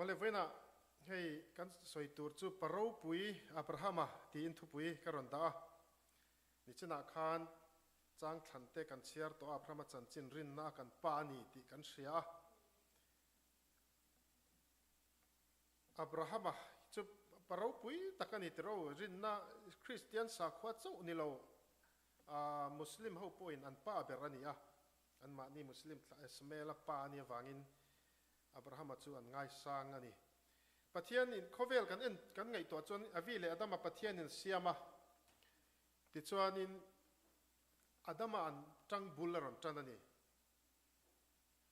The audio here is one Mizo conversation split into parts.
Awle vawiinah hei kan sawi tur chu Pa ropui Abrahama tiin thupui ka rawn dah a. Nichinah khan chang thlan te kan chhiar tawh a, Abrahama chanchin rinna a kan pa a ni tih kan hria a. Abrahama chu pa ropui tak a ni tiro, rinna Kristian sakhua chauh ni lo, Muslim ho pawhin an pa ber a ni a, anmahni Muslim thlah Ismaela pa a nih avangin Abrahama chu an ngaisang a ni. Pathian in khawvel kan en kan ngaihtuah chuan Avi leh Adama Pathian in siam a, tichuanin Adama an tang bul a rawn tan a ni.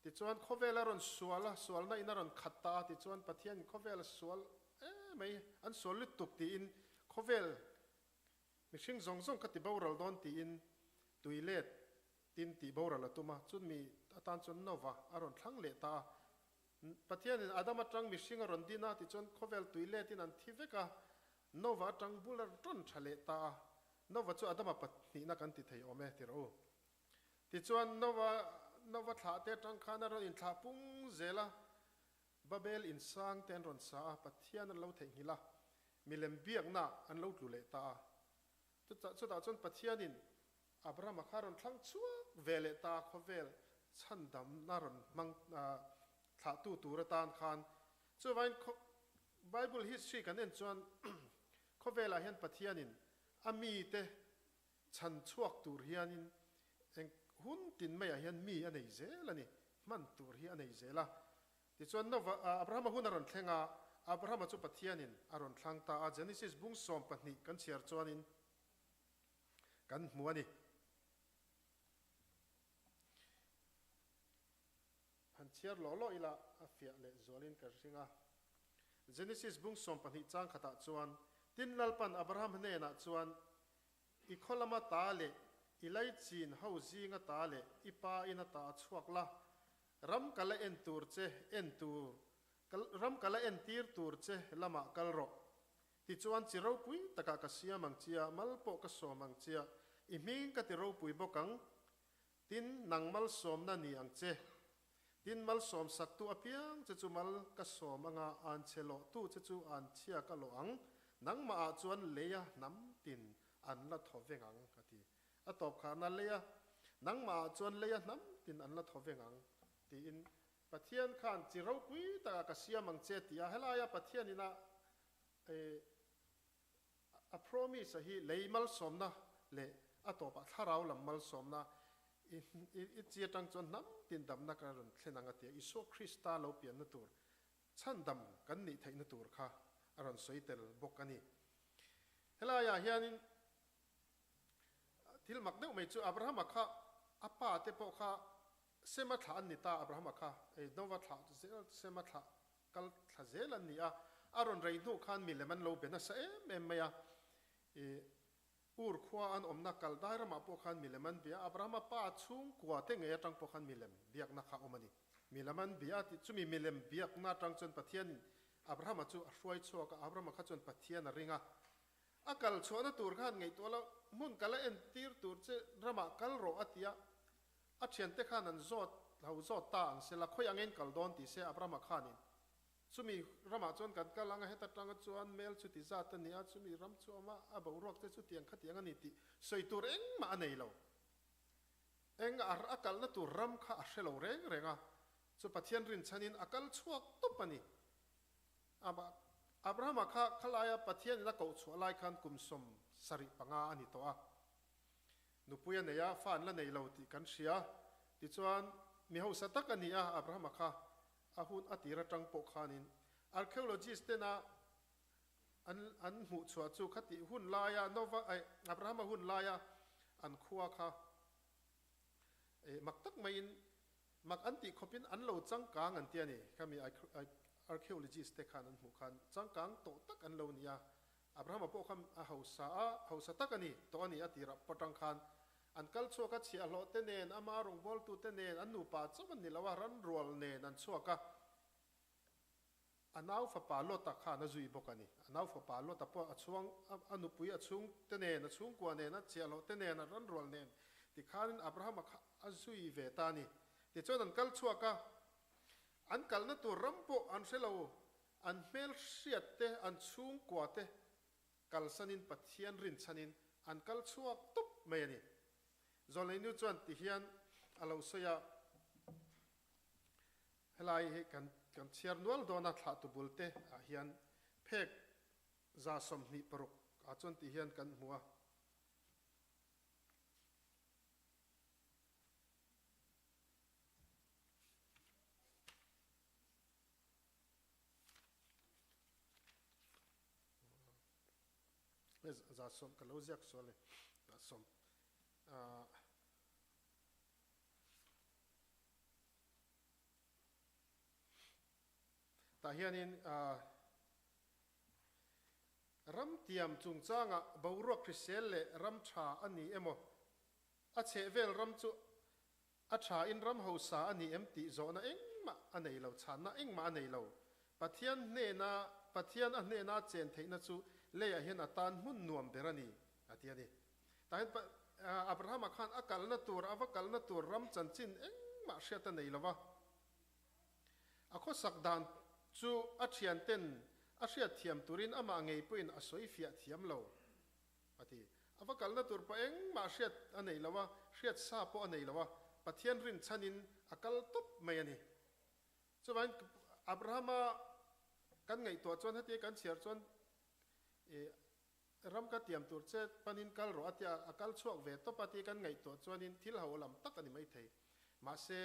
Tichuan khawvel a rawn sual a, sualna in a rawn khat ta a, tichuan Pathian in khawvel a sual emai, an sual lutuk tiin khawvel mihring zawng zawng ka ti boral dawn tiin tui let tin tih boral a tum a, chun mi atan chuan Nova a rawn thlang leh ta a. Pathian in Adam atang mihring a rawn din a, tichuan khawvel tui let in an thi vek a, Nova atang bul a rawn tha leh ta a. Nova chu Adama pahnihna kan ti thei awm e, ti rawh u. Tichuan, Nova, Nova thlah te atang khan a rawn inthlah pung zel a, Babel insang te an rawn sa a, Pathian an lo theihnghilh a, milem biakna an lo tlu leh ta a. Chutah, chutah chuan Pathianin Abrahama kha a rawn thlang chhuak ve leh ta a, khawvel chhandamna rawn hmang, thlahtu tur atan khan. Chuvangin, Bible history kan en chuan khawvelah hian Pathianin a mite Chhan chhuak tur hianin eng hun tin maiah hian mi a nei zel a ni, hman tur hi a nei zel a. Tichuan Nova, Abrahama hun a rawn thleng a, Abrahama chu Pathianin a rawn thlang ta a, Genesis bung 12 kan chhiar chuanin kan hmu a ni. Han chhiar lawh lawh ila a fiah leh zualin ka hring a. Genesis bung 12 chang khatah chuan, Tin Lalpan Abraham hnenah chuan, I khaw lama ta leh i laichin ho zinga ta leh i pa ina ta a chhuak la, ram ka la en tur che en tur, ram ka la entir tur che lamah kal rawh. Tichuan chi ropui takah ka siam ang chia, mal pawh ka sawm ang chia, i hming ka ti ropui bawk ang. Tin, nang malsawmna ni ang che. Tin, malsawm saktu apiang che chu mal ka sawm anga an chhe lawhtu che chu an chhia ka lawh ang, nangmahah chuan leia hnam tin an la thaw veng ang, a ti. A tawp kharna leia nangmahah chuan leia hnam tin an la thaw veng ang, tiin Pathian khan chi ropui takah ka siam ang che ti a. Helaia Pathianin a A promise a hi lei malsawmna leh a tawpah thlarau lam malsawmna i chi atang chuan hnam tin damna ka rawn thlen ang a ti a, Isua Krista lo pianna tur chhandam kan nih theihna tur kha a rawn sawi tel bawk a ni. Helaiah hianin thil mak deuh mai chu Abrahama kha a pa te pawh kha Sema thlah an ni ta, Abrahama kha Nova thlah zel Sema thlah Kal thla zel an ni a, a rawn rei hnu khan milem an lo be nasa em em mai a. I Ur khua an awmna Kaldai ramah pawh khan milem an bia a, Abrahama pa chhungkua te ngei atang pawh khan milem biakna kha a awm a ni. Milem an bia a tih chumi milem biakna atang chuan Pathianin Abrahama chu a hruai chhuak a, Abrahama kha chuan Pathian a ring a. A kal chhuahna tur khan ngaihtuah lo, hmun kal a entir tur che ramah kal rawh a ti a, A thiante khan an zawt lo zawt ta ang sela, khawi angin kal dawn ti se Abrahama khanin chumi ramah chuan kan kal ang a, heta tanga chuan mel chu ti zat a ni a, chumi ram chu awm a, a boruak te chu tiang khatiang a ni tih sawi tur engmah a nei lo. Eng a a kalna tur ram kha a hre lo reng reng a, chu Pathian rinchhanin a kal chhuak tawp a ni. Abrahama kha khalaia Pathianin a koh chhuah lai khan kum 75 a ni tawh a. Nupui a nei a, fa an la nei lo tih kan hria. Tichuan, mi hausa tak a ni a, Abrahama kha a hun a tir atang pawh khanin archaeologist tena an an hmuh chhuah chu khatih hun laia Nova eh Abrahama hun laia an khua kha eh mak tak maiin mak an tih khawpin an lo changkang an ti a ni. Khami archaeologist te khan an hmuh khan changkang tawh tak an lo ni a. Abrahama pawh kha a hausa a, hausa tak a ni tawh a ni a tirah pawtang khan an kal chhuak a, chhiahhlawh te nen, ama rawngbawltu te nen, an nupa chauh an ni lo a, ran rual nen an chhuak a. A nau fapa Lota khan a zui bawk a ni. A nau fapa Lota pawh a chhuang, a nupui a chhung te nen, a chhungkua nen, a chhiahhlawh te nen, a ran rual nen tikhanin Abrahama kha a zui ve ta a ni. Tichuan an kal chhuak a, an kalna tur ram pawh an hre lo. An hmelhriat te, an chhungkua te kalsanin Pathian rinchhanin an kal chhuak tawp mai a ni. Zawlneinu chuan ti hian a lo sawi a, Helai hi kan kan chhiar nual dawn a, thlahtu bul te ah hian phek 26 ah chuan ti hian kan hmu a. 10 ka lo ziak sual e 10 Tah hianin ram tiam chungchangah boruak hrisel leh ram tha a ni emaw, a chhehvel ram chu a thain ram hausa a ni em tih zawhna engmah a nei lo, chhanna engmah a nei lo. Pathian hnena Pathian a hnena chen theihna chu leiah hian a tan hmun nuam ber a ni, a ti a ni. Tah hian Abrahama khan a kalna tur, a va kalna tur ram chanchin engmah hriat a nei lo va. A khawsak dan chu a thianten a hriat thiam turin amah ngei pawhin a sawi fiah thiam lo, a ti. A va kalna tur pawh engmah hriat a nei lo a, hriat sa pawh a nei lo a, Pathian rinchhanin a kal tawp mai a ni. Chuvangin Abrahama kan ngaihtuah chuan heti kan chhiar chuan ram ka tiam tur che panin kal rawh a tia a kal chhuak ve tawp a tih kan ngaihtuah chuanin thil ho lam tak a ni maithei. Mahse,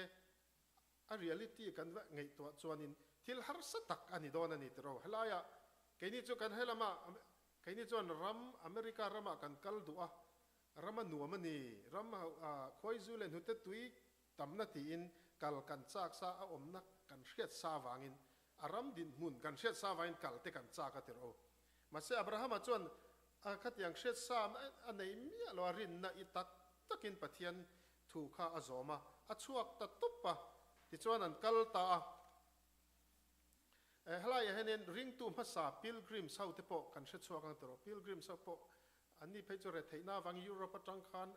a reality kan va ngaihtuah chuanin thil harsa tak a ni dawn a ni tiraw. Helaiah keini chu kan helama keini chuan ram America ramah kan kal duh a, ram a nuam a ni, ram khuaizu leh hnute tui tamna tiin kal kan chak sa a awmna kan hriat sa avangin a ram dinhmun kan hriat sa avangin kal te kan chak a tiraw. Mahse Abrahama chuan a khatiang hriat sa a nei miah lo a, rinna i tak takin Pathian thu kha a zawm a, a chhuak ta tawp a, tichuan an kal ta a. Helaiah hianin ringtu hmasa pilgrims ho te pawh kan hre chhuak ang tawh, pilgrims ho pawh an ni phei chu retheihna avangin Europe atang khan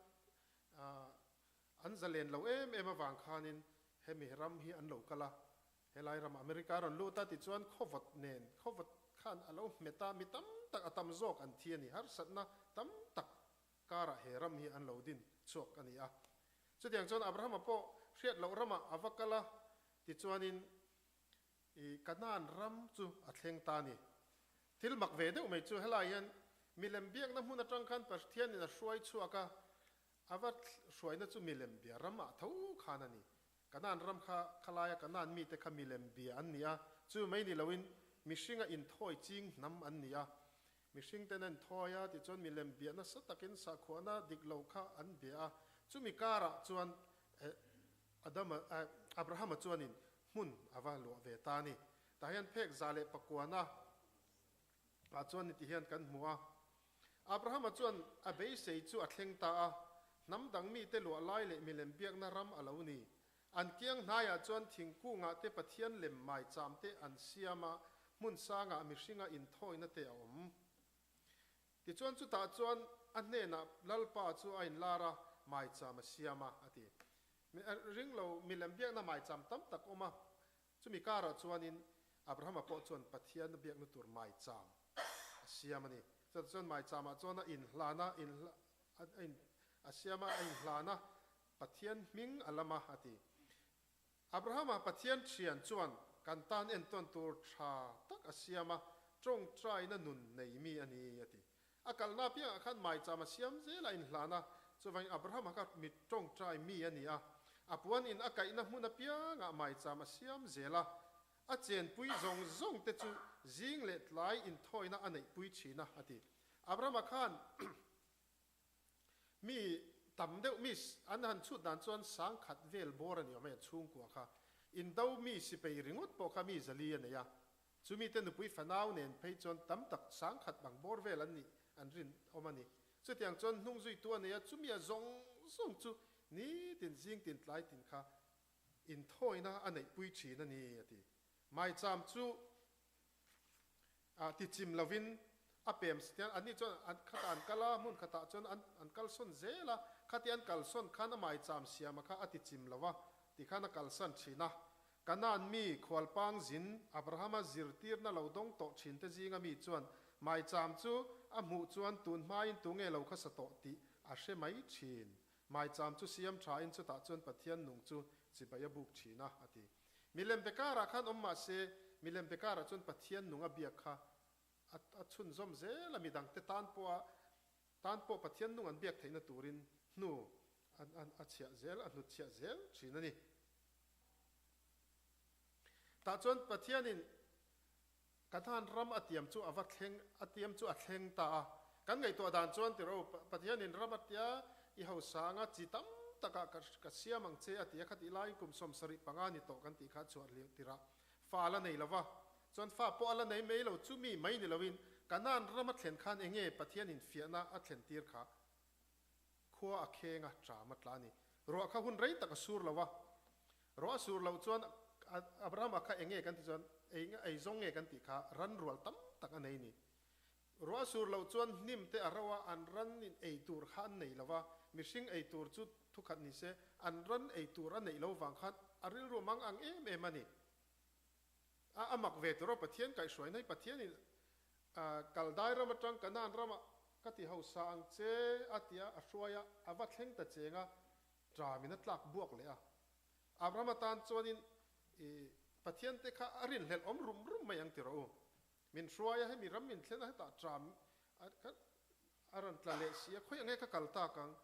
an zalen lo em em avang khanin hemi ram hi an lo kal a, helai ramah America a rawn lut a, tichuan khawvawt nen khawvawt khan a lo hmet a, mi tam tak a tam zawk an thi a ni, harsatna tam tak Karah he ram hi an lo din chhuak a ni a. Chutiang chuan Abrahama pawh hriat loh ramah a va kal a, tichuanin i Kanaan ram chu a thleng ta a ni. Thil mak ve deuh mai chu helai hian milem biakna hmun atang khan Pathianin a hruai chhuak a, a va hruaina chu milem bia ramah tho khan a ni. Kanaan ram kha khalaia Kanaan mite kha milem bia an ni a, chu mai ni loin mihringa inthawi ching hnam an ni a. Mihring ten an thawi a, tichuan milem bia nasa takin sakhuana dik lo kha an bia a. Chumi karah chuan Adama, Abrahama chuanin hmun a va luah ve ta a ni. Tah hian phek 109 ah chuan ni ti hian kan hmu a. Abrahama chuan a beisei chu a thleng ta a, hnam dang mite luah lai leh milem biakna ram a lo ni. An kiang hnaiah chuan thingkungah te Pathian lem maicham te an siam a, hmun sangah mihringa inthawina te a awm. Tichuan chutah chuan a hnenah Lalpa chu a inlar a, maicham a siam a, a ti. Ring lo milem biakna maicham tam tak awm a, chumi karah chuanin Abrahama pawh chuan Pathian a biakna tur maicham a siam a ni. Chutah chuan maichamah chuan a inhlan a, a siam a, a inhlan a, Pathian hming a lam a, a ti. Abrahama Pathian thian chuan kan tan entawn tur tha tak a siam a, tawngtaina nun nei mi a ni, a ti. A kalna apiangah khan maicham a siam zel a inhlan a, chuvangin Abrahama kha mi tawngtai mi a ni a. A puan in a kaihna hmun apiangah maicham a siam zel a, a chenpui zawng zawng te chu zing leh tlai inthawina a neihpui thin a, a ti. Abrahama khan Mi tam deuh mi an han chhut dan chuan sangkhat vel bawr a ni awm e, chhungkua kha. Indo mi sipei ringawt pawh kha mi zali a nei a. Chumi te nupui fanau nen phei chuan tam tak sangkhat bang bawr vel an nih an rin awm a ni. Chutiang chuan hnung zuitu a nei a, chumi a zawng zawng chu nitin zing tin tlai tin kha inthawina a neihpui thin a ni a ti. Maicham chu Ah ti chim lovin a pem si tian anni chuan an khatah an kal a, hmun khatah chuan an an kalsawn zel a, khati an kalsawn khan a maicham siama kha a ti chim lo a, ti khan a kalsan thin a. Kanaan mi khualpang zin Abrahama zirtirna lo dawng tawh thinte zinga mi chuan maicham chu a hmuh chuan tun hmain tunge lo kha sa tawh tih a hre mai thin. Maicham chu siam thain chutah chuan Pathian nung chu chibai a buk thin a, a ti. Milem be karah khan awm mah se, milem be karah chuan Pathian nung a biak kha a chhunzawm zel a, midangte tan pawha tan pawh Pathian nung an biak theihna turin hnu a chhiah zel, a hnutchhiah zel thin a ni. Tah chuan Pathianin Kanaan ram a tiam chu a va thleng, a tiam chu a thleng ta a. Kan ngaihtuah dan chuan ti ro, Pathianin ram a tia i hausa anga chi tam takah ka ka siam ang che a ti a, khatih laiin kum 75 ni tawh kan tih kha a chhuah liau tirah fa a la nei lo va. Chuan fa pawh a la nei mai lo, chumi mai ni loin Kanaan ram a thlen khan enge Pathianin fiahna a thlen tir kha Khua a kheng a, ṭam a tla a ni. Ruah kha hun rei tak a sur lo a. Ruah a sur loh chuan Abrahama kha eng nge kan tih chuan ei ei zawng nge kan tih kha ran rual tam tak a nei ni. Ruah a sur loh chuan hnim te a ro a, an ran in ei tur kha an nei lo va, mihring ei tur chu thukhat ni se, an ran ei tur a neih lo vang khan a rilru mang ang em em a ni. A a mak ve tur aw Pathian kaihhruaina hi Pathianin Kaldai ram atang Kanaan ramah ka ti hausa ang che a tia a hruai a, a va thleng ta cheng a, ṭamin a tlak buak leh a. Abraham atan chuanin i Pathian te kha a rinhlelh awm rum rum mai ang ti rawh u. Min hruai a, hemi ram min thlen a hetah ṭam a rawn tla leh si a, khawi ang nge ka kal tak ang?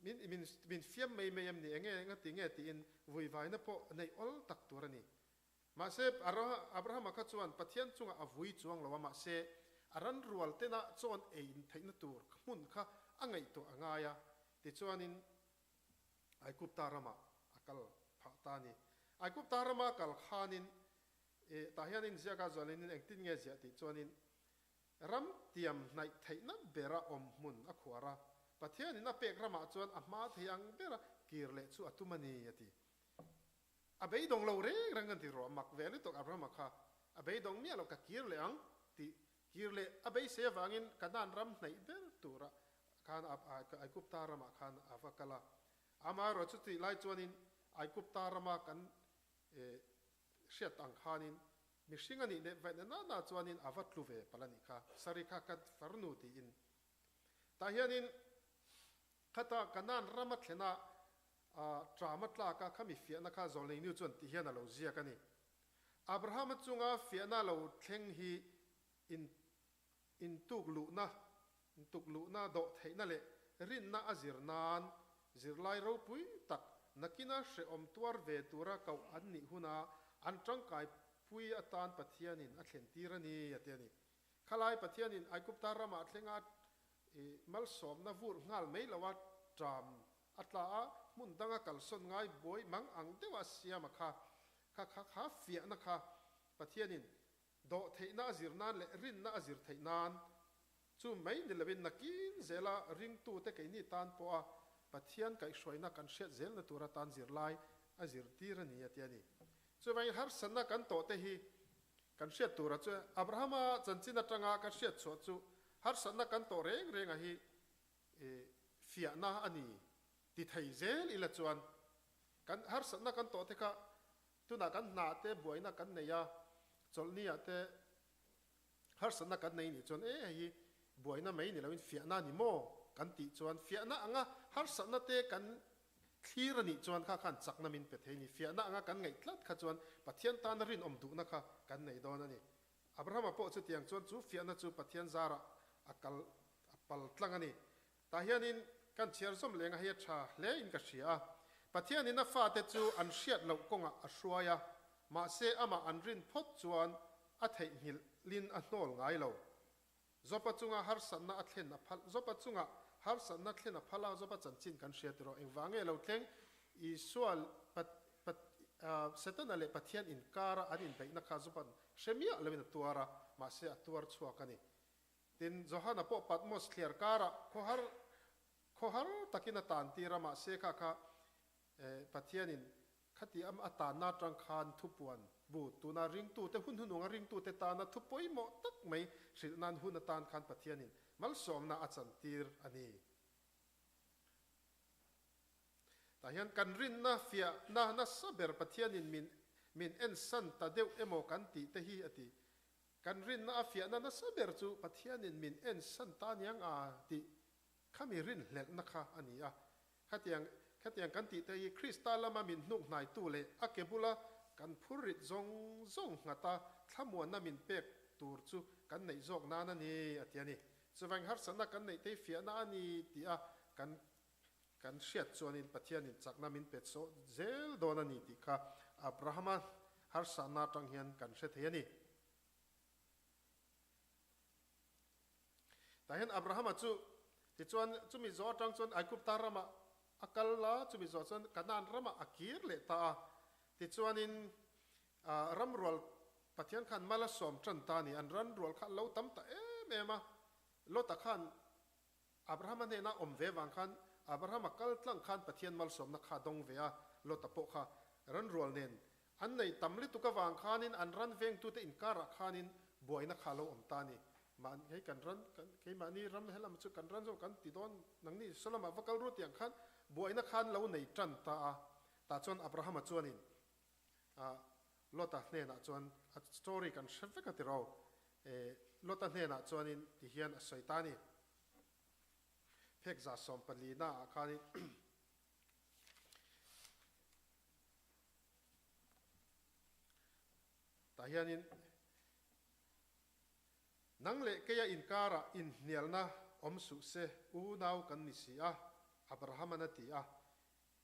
Min min min fiam mai mai em ni? Enge nga ti nge tiin vuivaina pawh neih awl tak tur a ni. Mahse, Abrahama kha chuan Pathian chungah a vui chuang lo a, mahse, a ran rual tena chawn ei theihna tur hmun kha a ngaihtuah a ngai a, tichuanin Aigupta ramah a kal phah ta a ni. Aigupta rama kal khanin, tah hian inziaka zualinin engtin nge ziah tih chuanin, Ram tiam hnaih theihna bera awm hmun a khuar a, Pathianin a pek ramah chuan a hma thei ang bera kir leh chu a tum a ni, a ti. A beidawng lo reng reng kan ti rawh, mak ve lutuk Abrahama kha a beidawng miah lo, ka kir leh ang tih kir leh a beisei avangin Kanaan ram hnaih ber turah khan Aigupta ramah khan a va kal a. Amaherawh chutih lai chuanin Aigupta rama kan hriat ang khanin mihring a nih leh vaih na na chuanin a va tlu ve palh a nih kha, Sari kha ka farnu tiin. Tah hianin khata Kanaan rama thlena ṭam a tlak a, khami fiahna kha Zawlneinu chuan ti hian a lo ziak a ni. Abrahama chunga fiahna lo thleng hi in intukluhna, intukluhna dawh theihna leh rinna a zir nan zirlai ropui tak nakina hrehawm tuar ve tura koh an nih huna an tangkai pui atan Pathianin a thlen tir a ni, a ti a ni. Khalai Pathianin Aigupta ramah thlenga i malsawmna vur nghal mai loa ṭam a tla a, hmun danga kalsawn ngai buai mang ang deuha siama kha kha kha kha fiahna kha Pathianin dawh theihna a zir nan leh rinna a zir theih nan chu mai ni loin nakin zela ringtute keini tan pawha Pathian kaihhruaina kan hriat zelna tura tan zirlai a zirtir a ni a ti a ni. Chuvangin harsatna kan tawhte hi Kan hriat tura chu Abrahama chanchin atanga ka hriat chhuah chu harsatna kan tawh reng renga hi fiahna a ni ti thei zel ila chuan kan harsatna kan tawh te kha tunah kan hna te buaina kan nei a, chawlhni ah te harsatna kan nei nih chuan e hei hi buaina mai ni loin fiahna a ni maw kan tih chuan fiahna anga harsatna te kan Thlir a nih chuan kha khan chakna min pe thei ni. Fiahna anga kan ngaih tlat kha chuan Pathian tana rinawm duhna kha kan nei dawn a ni. Abrahama pawh chutiang chuan chu fiahna chu Pathian zarah a kal a pal tlang a ni. Tah hianin kan chhiar zawm leng a hei a tha hle in ka hria a. Pathianin a fate chu an hriat loh kawngah a hruai a, mahse amah an rin phawt chuan a theihnghilh lin a hnawl ngai lo. Zopa chunga harsatna a thlen a phal Zopa chunga harsatna thlen a phal a, Zopa chanchin kan hria tiraw? Engvang nge lo thleng? Isua Pat Pat Setana leh Pathian inkara an inbeihna kha Zopa'n hre miah loin a tuar a, mahse a tuar chhuak a ni. Tin, Johana pawh Patmos thliar karah khawhar khawhar takin a tan tir a, mahse kha kha Pathianin Khati am a tanna atang khan thupuan bu tuna ringtute hun hununga ringtute tana thu pawimawh tak mai hrilh nan hun atan khan Pathianin malsawmna a chantir a ni. Tah hian kan rinna fiahna nasa ber Pathianin min min ensan ta deuh emaw kan tih te hi a ti. Kan rinna a fiahna nasa ber chu Pathianin min ensan ta aniang a tih khami rinhlelhna kha a ni a. Khatiang khatiang kan tih te hi Krista lama min hnuk hnaitu leh a ke bula kan phurrit zawng zawng nghata thlamuanna min pek tur chu kan neih zawk nan a ni a ti a ni. Chuvang harsatna kan neih te hi fiahna a ni tih a kan kan hriat chuanin Pathianin chakna min pet sawh zel dawn a ni tih kha Abrahama harsatna atang hian kan hre thei a ni. Tah hian Abrahama chu tichuan chumi zawh atang chuan Aigupta ramah a kal a, chumi zawh chuan Kanaan ramah a kir leh ta a. Tichuanin ramrual Pathian khan mal a sawm tan ta a ni. An ramrual kha a lo tam ta em em a, Lota khan Abrahama hnena awm ve vang khan Abrahama kal tlang khan Pathian malsawmna kha dawng ve a, Lota pawh kha ranrual nen an nei tam lutuk avang khanin an ran vengtute inkarah khanin buaina kha a lo awm ta a ni. Mahni hei kan ran kan keimahni ram helam chu kan ran zawk kan ti dawn nangni Solomah va kal ru tih ang khan buaina khan lo nei tan ta a. Tah chuan Abrahama chuanin Lota hnenah chuan a story kan hre vek a ti ro. Lota hnenah chuanin ti hian a sawi ta a ni. Phek 114 naah khanin tah hianin Nang leh keia inkarah inhnialna awm suh se unau kan ni si a, Abrahama'n a ti a.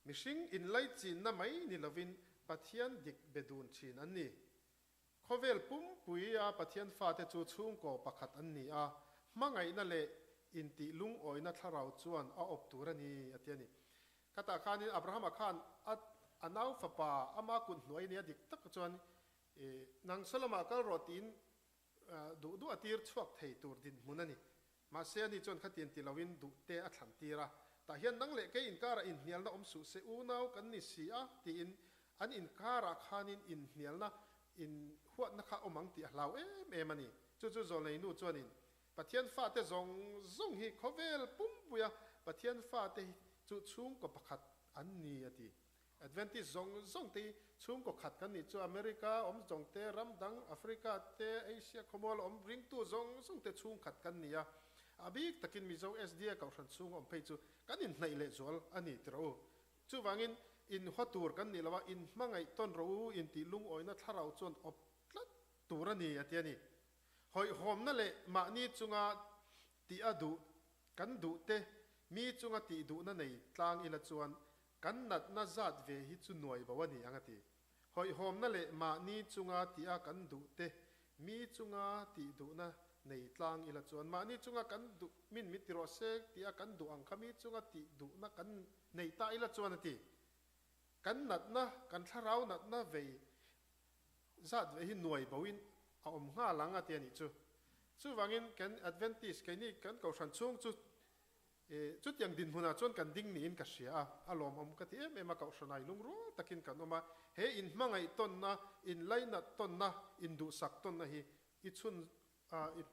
Mihring inlaichinna mai ni lovin Pathian dik be dun thin an ni. Khawvel pumpui a Pathian fate chu chhungkaw pakhat an ni a, hmangaihna leh intih lungawina thlarau chuan a awp tur a ni, a ti a ni. Khatah khanin Abrahama khan a a nau fapa ama kut hnuai nia dik tak chuan nang Solomah kal rawh tiin duh duh a tir chhuak thei tur dinhmun a ni. Mahse ani chuan khatiang ti loin duh te a thlan tir a. Tah hian nang leh kei inkarah inhnialna awm suh se unau kan ni si a tiin an inkarah khanin inhnialna inhuatna kha awm ang tih a hlau em em a ni. Chu chu Zawlneinu chuanin Pathian fate zawng zawng hi khawvel pumpuia Pathian fate hi chu chhungkaw pakhat an ni a ti. Adventist zawng zawng te hi chhungkaw khat kan nih chu America awm zawng te, ram dang Africa te, Asia khawmual awm ringtu zawng zawng te chhungkhat kan ni a. A bik takin Mizo SDA kohhran chhung awm phei chu kan inhnaih leh zual a ni ti rawh u. Chuvangin inhaw tur kan nih lo a, inhmangaih tawn rawh u intih lungawina thlarau chuan awp tlat tur a ni a ti a ni. Hawihhawmna leh mahni chunga tih a duh kan duh te mi chunga tih duhna nei tlang ila chuan Kan natna zat ve hi chu nuai bo a ni ang a ti. Hawihhawmna leh mahni chunga tih a kan duh te, mi chunga tih duhna nei tlang ila chuan mahni chunga kan duh min mi ti rawh se tih a kan duh ang kha mi chunga tih duhna kan nei ta ila chuan a ti. Kan natna, kan thlarau natna vei zat ve hi nuai bo in a awm nghal ang a ti a nih chu. Chuvangin kan Adventist keini kan kohhran chhung chu E, chutiang dinhmunah chuan kan ding niin ka hria a, a lawmawm ka ti em em a, Kohhranai lungrual takin kan awm a, he inhmangaih tawnna, inlainat tawnna, induhsak tawnna hi i chhun a, i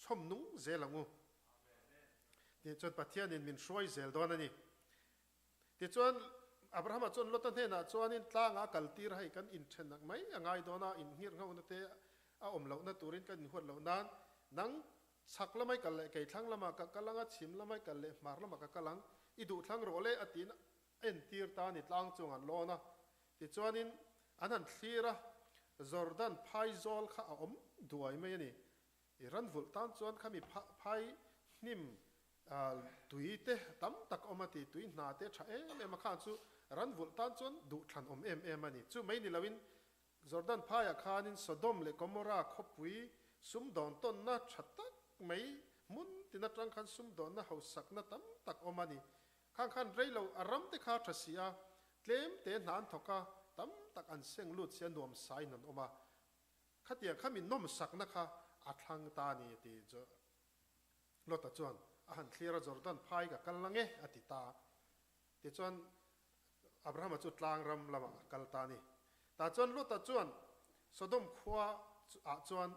chhawm nung zel ang u. Tichuan Pathianin min hruai zel dawn a ni. Tichuan Abrahama chuan Lota hnenah chuanin tlangah a kaltir a, hei kan inthen mai a ngai dawn a, inngirh nghauhna te a awm lohna turin kan inhuat loh nan nang Chhak lamai kal leh kei thlang lamah ka kal ang a, chhim lamai kal leh hmar lamah ka kal ang, i duh thlang rawh le a tiin a entir ta a ni tlang chung an lawn a. Tichuanin an han thlir a, Jordan phai zawl kha a awm duai mai a ni. I ran vulh tan chuan khami phai hnim tui te tam tak awm a ti, tui hna te tha em em a khan chu ran vulh tan chuan duh thlan awm em em a ni. Chu mai ni loin Jordan phaiah khanin Sodom leh Gomorrah khawpui sumdawn tawnna tha tak mai hmun tin atang khan sumdawnna hausakna tam tak awm a ni. Khang khan rei lo a ram te kha tha si a, tlem te hna an thawk a, tam tak an seng lut si a nuam saiin an awm a. Khatiang kha mi nawmsakna kha a thlang ta a ni ti Lota chuan a han thlir a, Jordan phai ka kal lang e a ti ta. Tichuan Abrahama chu tlang ram lamah a kal ta a ni. Tah chuan Lota chuan Sodom khua ah chuan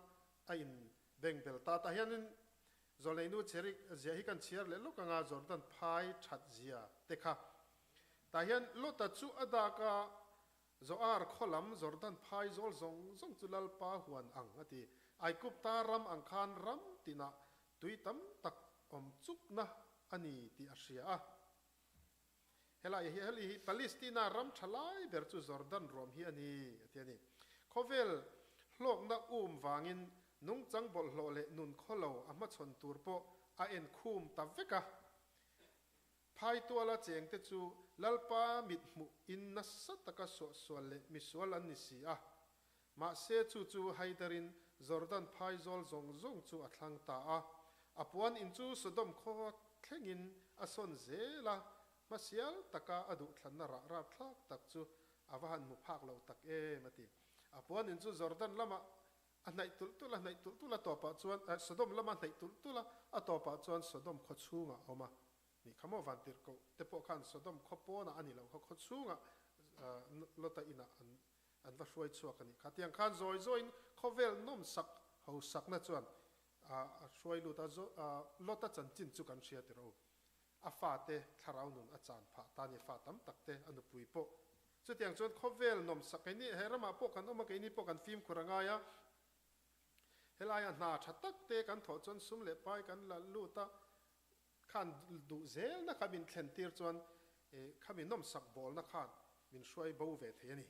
a in beng bel ta. Tah hianin Zawlneinu Cherik zia hi kan chhiar leh lawk anga Jordan phai that zia te kha. Tah hian Lota chu a dak a, Zoar khaw lam Jordan phai zawl zawng zawng chu Lalpa huan ang a ti. Aigupta ram ang khan ram tinah tui tam tak awm chukna a ni tih a hria a. Helai hi heli hi Palestina ram tha lai ber chu Jordan ruam hi a ni a ti a ni. Khawvel hlawkna um vangin nungchang bawlhhlawh leh nun khawlo a hmachhawn tur pawh a en khum ta vek a. Phaituala chengte chu Lalpa mithmuh in nasa taka suahsual leh misual an ni si a. Mahse chu chu Haiderin Jordan phaizawl zawng zawng chu a thlang ta a. A puan in chu Sodom khaw thlengin a sawn zel a, hmasial taka a duhthlanna rah rapthlak tak chu a va han hmu phak lo tak em a ti. A puan in chu Jordan lamah a hnaih tulh tulh a, hnaih tulh tulh a tawpah chuan Sodom lama hnaih tulh tulh a, a tawpah chuan Sodom khaw chhungah a awm a. Nih kha maw vantirhkoh te pawh khan Sodom khaw pawnah a ni loh kha khaw chhungah Lota inah an an va hruai chhuak a nih kha. Tiang khan zawi zawiin khawvel nawmsak hosakna chuan a hruai lut a, Lota chanchin chu kan hria tirh u. A fate thlarau nun a chan phah ta a ni, fa tam tak te a nupui pawh. Chutiang chuan khawvel nawmsak keini he ramah pawh kan awm a, keini pawh kan fimkhur a ngai a. Helaia hna tha tak te kan thawh chuan sum leh pai kan la lut a, Khan duh zelna kha min thlen tir chuan khami nawmsak bawlna khan min hruai bo ve thei a ni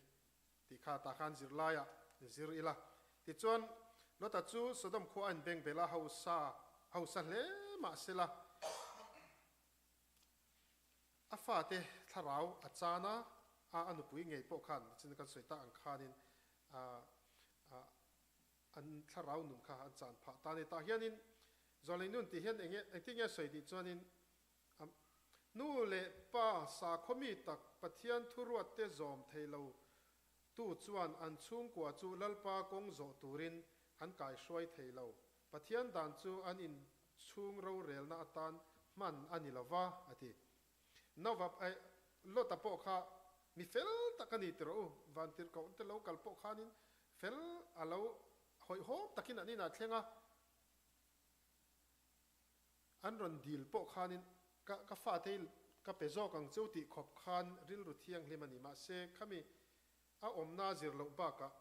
tih kha tah khan zirlaiah zir ila. Tichuan, Lota chu Sodom khua a inbeng bel a, hausa hausa hle mah sela a fate thlarau a chan a, a a nupui ngei pawh khan nichin kan sawi tak ang khanin an thlarau nun kha an chan phah ta a ni. Tah hianin Zawlei nun tih hian enge engtin nge sawi tih chuanin nu leh pa sakhaw mi tak Pathian thuruat te zawm thei lo tu chuan an chhungkua chu Lalpa kawng zawh turin an kaihruai thei lo. Pathian dan chu an inchhung rorelna atan hman a ni lo va, a ti. Nova eh Lota pawh kha mi fel tak a ni ti rawh u, vantirhkoh te lo kal pawh khanin fel a lo hawihhawm takin an inah thleng a, an rawn dil pawh khanin ka ka fate hi ka pe zawk ang cheu tih khawp khan rilru thianghlim a ni. Mahse khami a awmna zir loh bakah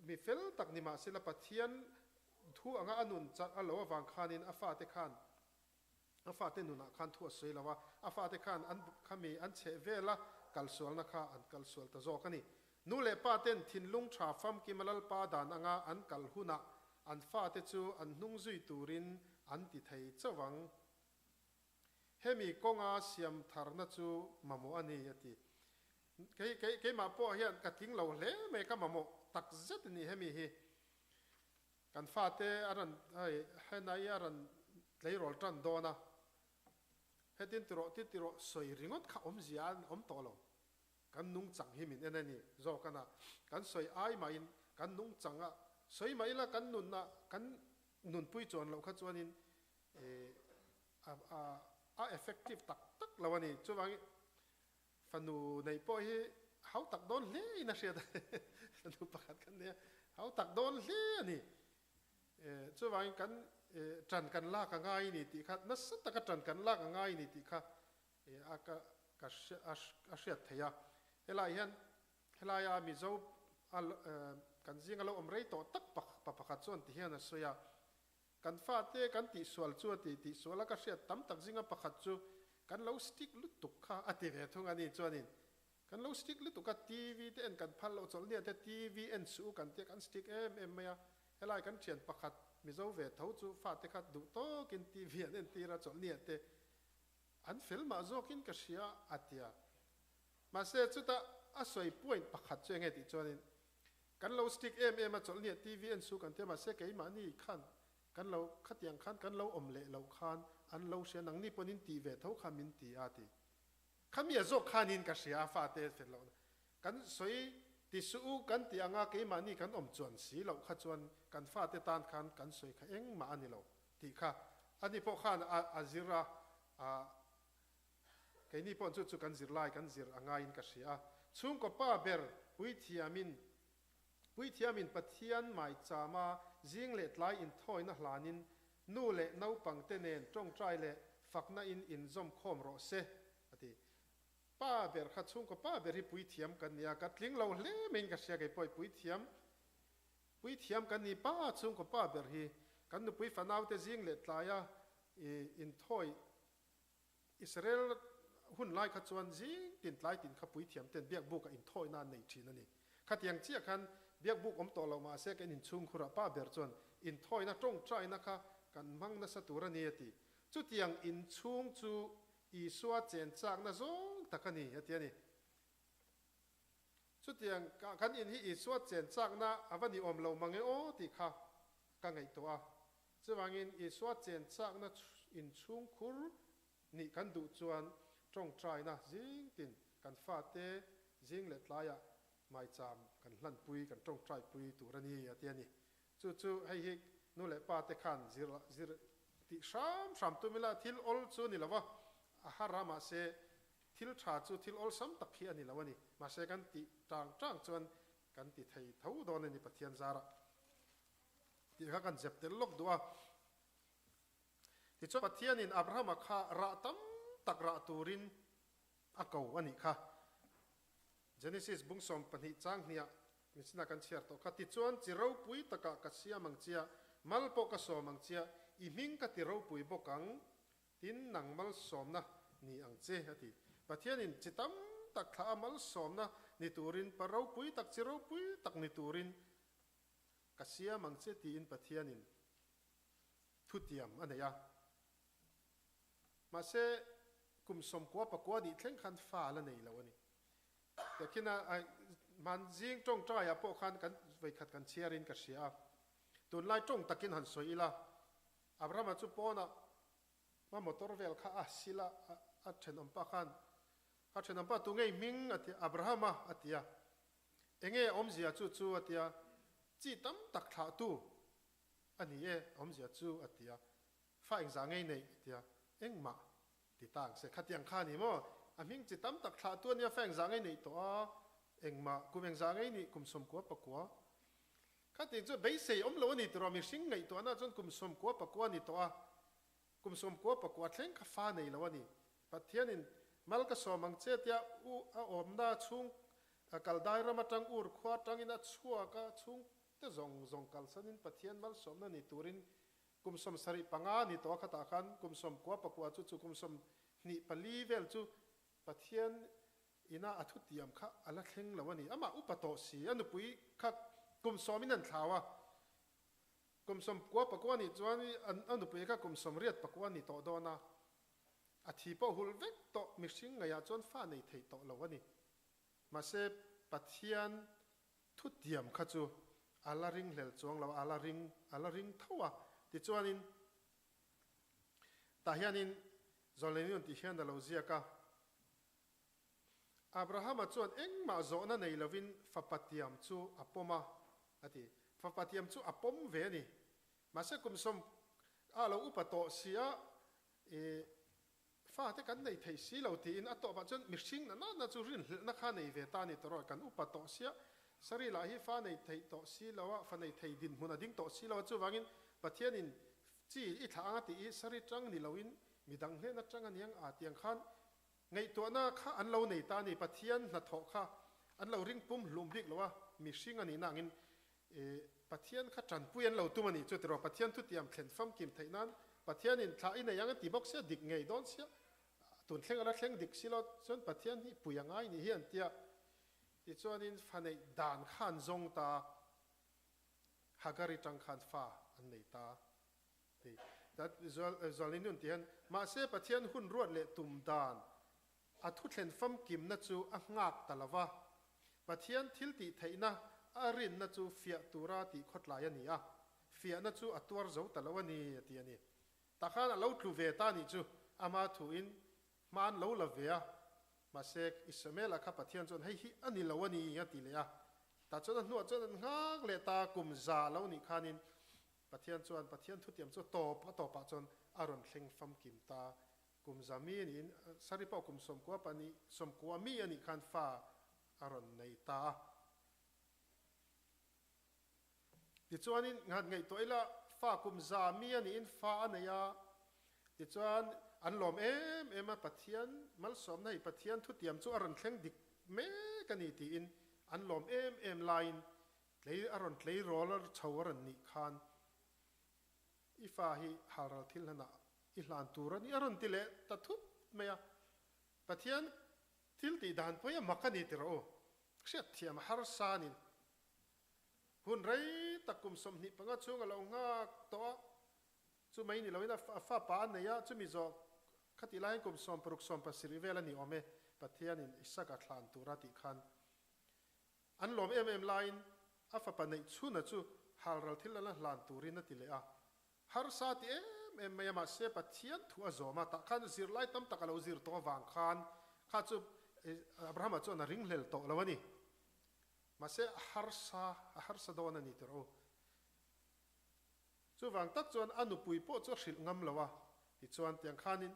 mi fel tak ni mahsela Pathian thu anga a nun char a lo avang khanin a fate khan A fate nunah khan thu a sawi lo a, a fate khan an khami an chheh vela kalsualna kha an kalsual ta zawk a ni. Nu leh pa ten thinlung tha famkim a Lalpa dan anga an kal hunah an fate chu an hnung zui turin an ti thei chauh ang. Hemi kawnga siam tharna chu mamawh a ni, a ti. Kei, kei, keimah pawh hian ka tling lo hle mai, ka mamawh tak zet a ni hemi hi. Kan fate a rawn hei henai a rawn tleirawl tan dawn a, hetin ti rawh ti ti rawh sawi ringawt kha awmzia an awm tawh lo. Kan nungchang hi min en a ni zawk a na. Kan sawi ai mahin kan nungchang a sawi mah ila kan nunna kan nunpui chuan loh kha chuanin a a effective tak tak lo a ni. Chuvangin Fanu neih pawh hi hau tak dawn hle in a hriat a, fanu pakhat kan nei a, hau tak dawn hle a ni. Chuvangin kan ṭan kan lak a ngai ni tih kha, nasa taka ṭan kan lak a ngai ni tih kha a ka ka a hriat theih a. Helai hian helaia Mizo kan zinga lo awm rei tawh tak pa pakhat chuan ti hian a sawi a, Kan fate kan tihsual chu a ti tihsual a, ka hriat tam tak zinga pakhat chu kan lo stick lutuk kha a ti ve thung a ni. Chuanin kan lo stick lutuk a, TV te en kan phal loh chawlh nia te TV en suh u kan tia kan stick em em mai a. Helai kan thian pakhat Mizo ve tho chu fate kha duh tawkin TV an entir a chawlh nia te an fel mah zawkin ka hria a tia. Mahse chutah a sawi point pakhat chu enge tih chuanin Kan lo stick em em a chawlh nia TV en su kan tia mahse keimahni khan kan lo khatiang khan kan lo awm leh loh khan an lo hria nangni pawn in tih ve tho kha min ti a ti khami a zawk khanin ka hria a fate fel lohna kan sawi ti suh u kan tih anga keimahni kan awm chuan si loh kha chuan kan fate tan khan kan sawi kha engmah a ni lo tih kha ani pawh khan a a zir a a Keini pawh chu chu kan zirlai kan zir a ngaiin ka hria a. Chhungkaw pa ber puithiamin puithiamin Pathian maichama zing leh tlai inthawina hlanin nu leh naupangte nen tawngtai leh fakna in inzawm khawm rawh se a Pa ber kha chhungkaw pa ber hi puithiam kan ni a, ka tling lo hle maiin ka hria kei pawh i puithiam, puithiam kan ni pa chhungkaw pa ber hi kan nupui fanaute zing leh tlaia i inthawi Israel hun lai kha chuan zing tin tlai tin kha puithiam ten biakbuk ah inthawi na an nei thin a ni. Khatiang chiah khan biakbuk awm tawh loh mahse kan inchhungkhurah pa ber chuan inthawina tawngtaina kha kan hmang nasa tur a ni a ti. Chutiang inchhung chu Isua chen chakna zawng tak a ni, a ti a ni. Chutiang kan in hi Isua chen chakna a va ni awm lo mang e aw tih kha ka ngaihtuah a. Chuvangin Isua chen chakna inchhungkhur nih kan duh chuan tawngtaina zing tin kan fate zing leh tlaiah maicham kan hlanpui, kan tawngtaipui tur a ni, a ti a ni. Chu chu hei hi nu leh pa te khan zir zir tih hram hram tum ila thil awl chu a ni lo va, a har a mahse thil tha chu thil awlsam tak hi a ni lo a ni. Mahse kan tih tang tang chuan kan ti thei tho dawn a ni Pathian zarah tih kha kan zep tel lawk duh a. Tichuan Pathianin Abrahama kha rah tam tak rah turin a ko a nih kha. Genesis bung 12 chang hniah Mitsina kan chhiar tawh kha. Tichuan, chi ropui takah ka siam ang chia, mal pawh ka sawm ang chia, i hming ka ti ropui bawk ang, tin nang malsawmna ni ang che, a ti. Pathianin chi tam tak thlah a malsawmna ni turin, pa ropui tak, chi ropui tak ni turin ka siam ang che tiin Pathianin thutiam a nei a. Mahse, kum 94 nih thleng khan fa la nei lo a ni. Tehkhina hman zing tawngtaiah pawh khan kan vawikhat kan chhiarin ka hria a. Tunlai tawng takin han sawi ila, Abrahama chu pawnah hma motor vel kha a sil a, a thenawmpa khan, A thenawmpa tu ngei hming a ti, Abrahama a ti a. Enge awmzia chu chu a ti a, chi tam tak thlahtu a ni e awmzia chu a ti a. Fa engzah ngei neih a ti a, engmah Ti ta ang se, khatiang kha a ni maw? A hming chi tam tak thlah tu a nia, fa engzah ngei neih tawh a, engmah, kum engzah ngei nih, kum 94. Khatiang chu beisei awm lo a ni tiraw, mihring ngaihtuahna chuan kum 99 a ni tawh a, kum 99 thleng kha fa nei lo a ni. Pathianin mal ka sawm ang che tia u a awmna chhung kaldai ram atang ur khua atangin a chhuak a, chhungte zawng zawng kalsanin Pathian malsawmna ni turin Kum 75 ni tawh a khatah khan kum 99 chu chu kum 24 vel chu Pathian ina a thutiam kha a la thleng lo a ni. Amah upa tawh si, a nupui kha kum 10 in an thlau a. Kum 99 nih chuan a nupui kha kum 89 ni tawh dawn a. A thi pawh hul vek tawh mihring ngaihah chuan fa nei thei tawh lo a ni. Mahse Pathian Thutiam kha chu a la ring hlel chuang lo, a la ring, a la ring tho a. Tichuanin, tah hianin Zawlneinuan tih hian a lo ziak a, Abrahama chuan engmah zawhna nei lovin fapa tiam chu a pawm a, a ti. Fapa tiam chu a pawm ve a ni. Mahse kum sawm a lo upa tawh si a, i Fate kan nei thei si lo tiin a tawpah chuan mihring na nana chu rinhlelhna kha nei ve ta a ni tawh rawh, kan upa tawh sia, Sari lah hi fa nei thei tawh si lo a, fa nei thei dinhmun a ding tawh si lo a, chuvangin Pathianin chi i thlah anga tih hi Sari tang ni loin midang hnen atang a niang a tiang khan ngaihtuahna kha an lo nei ta a ni, Pathian hnathawh kha an lo ring pum hlum bik lo a, mihring a nihna angin Pathian kha tanpui an lo tum a nih chu tiraw, Pathian thutiam thlen famkim theih nan Pathianin thlah i nei ang a ti bawk sia, dik ngei dawn sia, tun thleng a la thleng dik si lo chuan Pathian hi pui a ngai nih hi an tia. Tichuanin fa neih dan kha an zawng ta, Hagari tang khan fa an nei ta ti. Zualni nun ti hian mahse Pathian hun ruat leh tum dan A thuthlen famkimna chu a nghak ta lo va, Pathian thil tih theihna a rinna chu fiah tura tih khawtlai a ni a, fiahna chu a tuar zo ta lo a ni, a ti a ni. Tah khan a lo tlu ve ta nih chu ama thuin hma an lo la ve a, mahse Ismaela kha Pathian chuan hei hi a ni lo a ni, a ti leh a. Tah chuan a hnuah chuan an nghak leh ta, kum za lo nih khanin Pathian chuan Pathian thutiam chu tawp a tawpah chuan a rawn thleng famkim ta. Kum za mi a niin Sari pawh kum 92 90 mi a nih khan fa a rawn nei ta a. Tichuanin han ngaihtuah ila fa kum za mi a niin fa a nei a, tichuan An lawm em em a, Pathian malsawmna hi Pathian thutiam chu a rawn thleng dik mek a ni tiin an lawm em em laiin tlei a rawn tleirawl a chho a rawn nih khan i fa hi halral thil hlanah i hlan tur a ni a rawn ti leh ta thut mai a. Pathian thil tih dan pawh hi a mak a ni ti rawh u, hriatthiam a harsa a ni. Hun rei tak kum 25 chhung a lo nghak tawh a, chu mai ni loin a fapa a nei a, chumi zawh khatih laiin kum 60 70 vel a ni awm e, Pathianin Isaka thlan tura tih khan an lawm em em laiin a fapa neih chhuna chu halral thil ala hlan turin a ti leh a, harsa ti em em mai a, mahse Pathian thu a zawm a, tah khan zirlai tam tak a lo zir tawh avang khan kha chu Abrahama chuan a ringhlel tawh lo a ni. Mahse a harsa, a harsa dawn a ni tirh u. Chuvang tak chuan a nupui pawh chu a hrilh ngam lo a, tichuan tiang khanin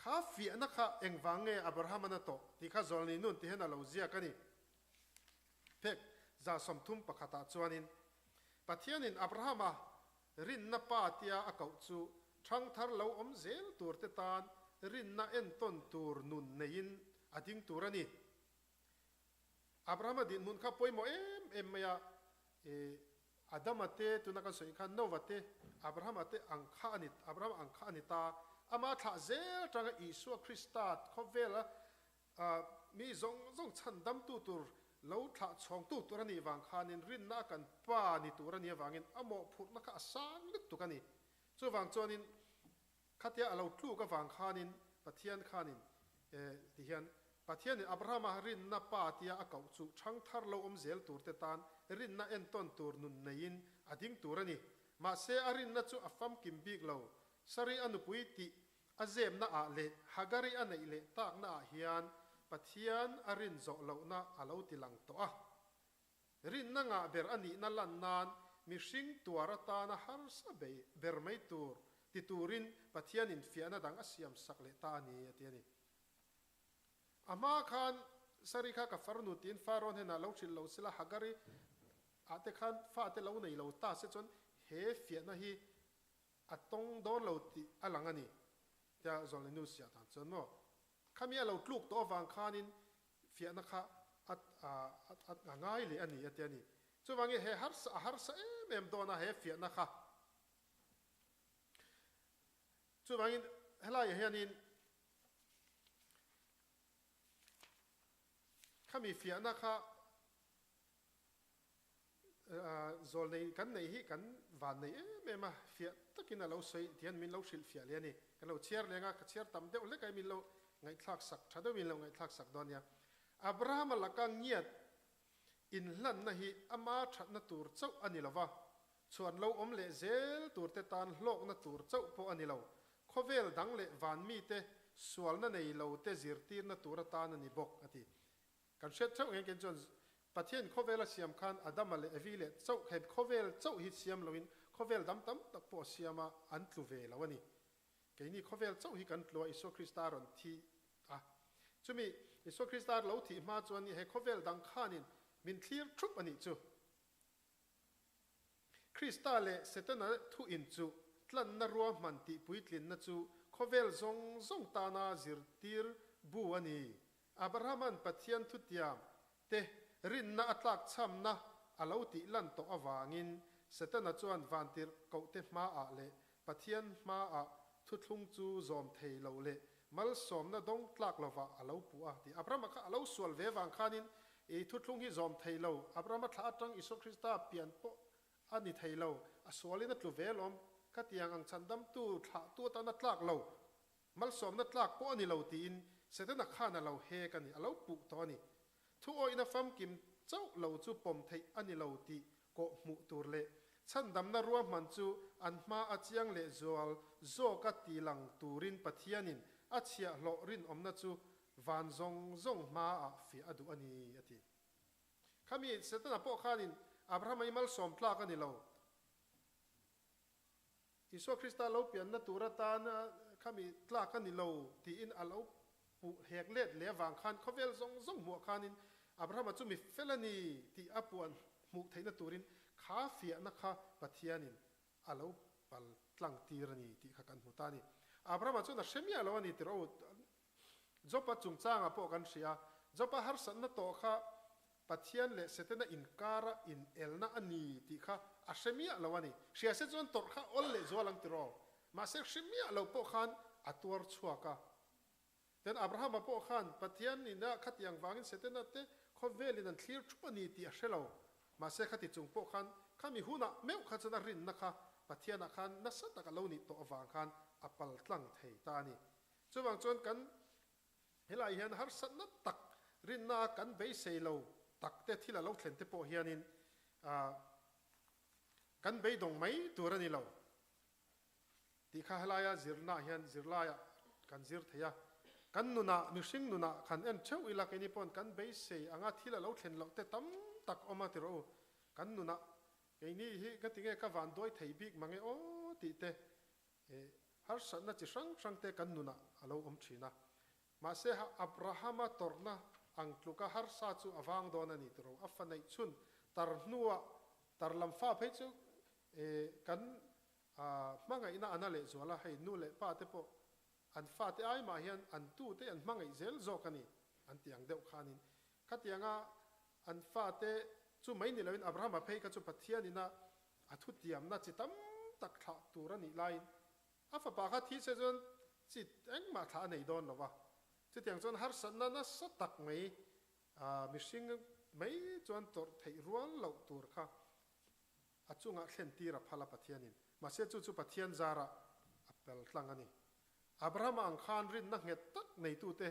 kha fiahna kha engvang nge Abraham-an a tawh tih kha Zawlni nun ti hian a lo ziak a ni. Phek 31 ah chuanin Pathianin Abrahama rinna pa tia a koh chu thangthar lo awm zel turte tan rinna entawn tur nun neiin a ding tur a ni. Abrahama dinhmun kha pawimawh em em mai a, e, Adama te, tuna kan sawi khan Noah te, Abrahama te ang kha a ni, Abrahama ang kha a ni ta. Ama thlah zel atanga Isua Krista khawvela mi zawng zawng chhan damtu tur lo thlah chhawngtu tur a nih vang khanin rinna a kan pa ni tur a nih avangin a mawhphurhna kha a sang lutuk a ni. Chuvang chuanin Khatia a lo tluk avang khanin Pathian khanin e ti hian Pathianin Abrahama rinna pa tia a koh chu thangthar lo awm zel turte tan rinna entawn tur nun neiin a ding tur a ni. Mahse a rinna chu a famkim bik lo. Sari a nupui tih a zemna ah leh Hagari a neih leh takna ah hian Pathian a rin zawh lohna a lo ti lang tawh a. Rinna ngah ber a nihna lan nan mihring tuar atana harsa ber mai tur ti turin Pathianin fiahna dang a siam sak leh ta a ni, a ti a ni. A hma khan Sari kha ka farnu tiin Pharaoh hnenah lo hrilh lo sela Hagari ah te khan fate lo nei lo ta se chuan he fiahna hi a tawng dawn lo tih a lang a ni, tia Zawlnei nu siah dan chuan maw Khami a lo tluk tawh avang khanin fiahna kha a a ngai leh a ni a ti a ni. Chuvangin he harsa a harsa em em dawn a he fiahna kha. Chuvangin helaiah hianin khami fiahna kha Zawlnei kan neih hi kan van nei em em a, fiah takin a lo sawi tihian min lo hrilh fiah leh a ni. Kan lo chhiar leng a, ka chhiar tam deuh hlek a, min lo ngaihthlak sak tha deuhin lo ngaihthlak sak dawn nia. Abrahama laka ngiat inhlanna hi ama thatna tur chauh a ni lo va, chhuan lo awm leh zel turte tan hlawkna tur chauh pawh a ni lo. Khawvel dang leh van mite sualna nei lote zirtirna tur atan a ni bawk, a ti. Kan hriat theuh nge ken chuan Pathian khawvel a siam khan Adama leh Evi leh chauh he khawvel chauh hi siam loin khawvel dam tam tak pawh a siam a, an tlu ve lo a ni. Keini khawvel chauh hi kan tlu a, Isua Krista a rawn thi a. Chumi Isua Krista a lo thih hma chuan he khawvel dang khanin min thlir thup a nih chu. Krista leh Setana thuin chu tlanna ruahman tih puitlinna chu khawvel zawng zawng tana zirtir bu a ni. Abrahama'n Pathian thutiam te rinna a tlakchhamna a lo tih lan tawh avangin Setana chuan vantirhkohte hmaah leh Pathian hmaah thuthlung chu zawm thei lo leh malsawmna dawng tlak lovah a lo puh a ti. Abrahama kha a lo sual ve vang khanin i thuthlung hi zawm thei lo. Abrahama thlah atang Isua Krista pian pawh a ni thei lo. A sualin a tlu ve alawm. Khatiang ang chhandamtu thlahtu atan a tlak lo. Malsawmna tlak pawh a ni lo tiin Setana khan a lo hek a ni, a lo puh tawh a ni. Thu awihna famkim chauh lo chu pawm theih a ni lo tih kawh hmuh tur leh chhandamna ruahman chu an hma a chiang leh zual zawka ti lang turin Pathianin a chhiahhlawh rinawmna chu van zawng zawng hmaah fiah a duh a ni, a ti. Khami Setana pawh khanin Abrahama i malsawm tlak a ni lo. Isua Krista lo pianna tur atan khami tlak a ni lo tiin a lo puh hek let leh avang khan khawvel zawng zawng hmuah khanin Abrahama chu mi fel a ni tih a puan hmuh theihna turin kha fiahna kha Pathianin a lo pal tlang tir a ni tih kha kan hmu ta a ni. Abrahama chuan a hre miah lo a ni tirh aw. Job-a chungchangah pawh kan hria. Job-a harsatna tawh kha Pathian leh Setana inkara inelna a ni tih kha a hre miah lo a ni. Hria se chuan tawrh kha awl leh zual ang tiraw? Mahse hre miah lo pawh khan a tuar chhuak a. Tin, Abrahama pawh khan Pathian ina khatiang vangin Setana te khawvelin an thlir thup a ni tih a hre lo. Mahse khati chung pawh khan khami hunah meuh kha chuan a rinna kha Pathianah khan nasa tak a lo nih tawh avang khan a pal tlang thei ta a ni. Chuvang chuan kan helai hian harsatna tak rinna kan beisei lo tak te thil a lo thlen te pawh hianin kan beidawng mai tur a ni lo tih kha helaia zirna hian zirlaiah kan zir thei a. Kan nunah mihring nunah kan en theuh ila keini pawn kan beisei anga thil a lo thlen loh te tam tak awm a ti rawh u. Kan nunah keini hi ka ti nge ka van duai thei bik mange aw tih te Harsatna chi hrang hrangte kan nunah a lo awm thin a. Mahse, Abrahama tawrhna ang tluka harsa chu a vang dawn a ni tiro. A fa neih chhun tar hnua tar lam fa phei chu kan hmangaihna a na lehzual a, hei nu leh pa te pawh an fate ai mah hian an tute an hmangaih zel zawk a ni an ti ang deuh khanin khatianga an fate chu mai ni loin Abrahama phei kha chu Pathianina A thutiamna chi tam tak thlah tur a nih laiin a fapa kha thi se chuan chi engmah thlah a nei dawn lo va. Chutiang chuan harsatna nasa tak mai mihring mai chuan tawrh theih rual loh tur kha a chungah thlen tir a phal a Pathianin. Mahse chu chu Pathian zarah a pel tlang a ni. Abrahama ang khan rinna nghet tak neitute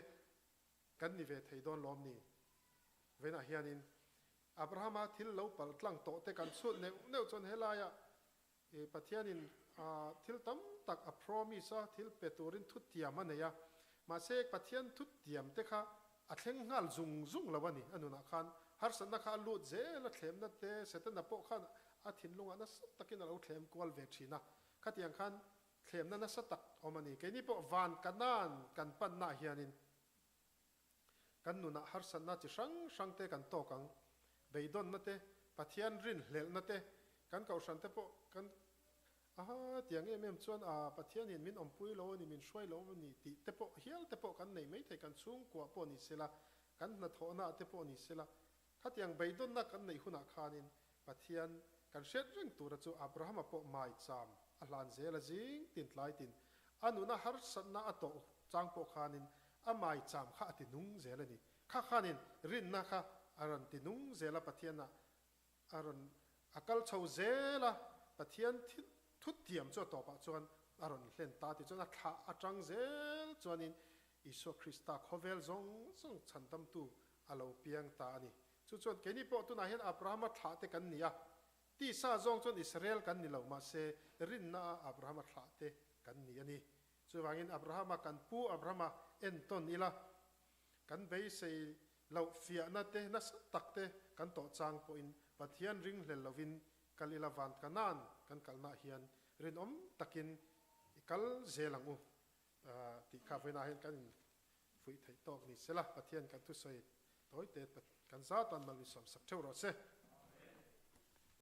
kan ni ve thei dawn lawm ni? Vawiinah hianin Abrahama thil lo pal tlang tawh te kan chhut neuh neuh chuan helaia Pathianin thil tam tak a promise a, thil pe turin thutiam a nei a. Mahse Pathian thutiam te kha a thleng nghal zung zung lo a ni. A nunah khan harsatna kha a lut zel a, thlemna te Setana pawh khan a thinlungah nasa takin a lo thlem kual ve thin a. Khatiang khan thlemna nasa tak awm a ni. Keini pawh van Kanaan kan pannaah hianin Kan nunah harsatna chi hrang hrang te kan tawk ang. Beidawnna te, Pathian rinhlelhna te, kan kohhran te pawh kan aha tiang em em chuan a Pathianin min awmpui lo a ni, min hruai lo a ni tih te pawh hial te pawh kan nei maithei, kan chhungkua pawh ni sela, kan hnathawhna te pawh ni sela, khatiang beidawnna kan neih hunah khanin Pathian kan hriat reng tura chu Abrahama pawh maicham a hlan zel a zing tin tlai tin a nuna harsatna a tawh chang pawh khanin a maicham kha a ti nung zel a ni. Kha khanin rinna kha a rawn ti nung zel a Pathianah a rawn a kal chho zel a, Pathian thutiam chu a tawpah chuan a rawn hlen ta ti chuan a thlah atang zel chuanin Isua Krista khawvel zawng zawng chhandamtu a lo piang ta a ni. Chu chuan keini pawh tunah hian Abrahama thlah te kan ni a, tisa zawng chuan Israel kan ni lo, mahse rinna a Abrahama thlah te kan ni a ni. Chuvangin Abrahama kan pu Abrahama entawn ila, kan beisei loh fiahna te nasa tak te kan tawh chang pawhin Pathian ringhlel lovin kal ila van Kanaan kan kalnaah hian rinawm takin i kal zel ang u tih kha vawiinah hian kan in Fuih theih tawk ni sela, Pathian kan thusawi tawi te kan zatan mal mi sawmsak theuh rawh se.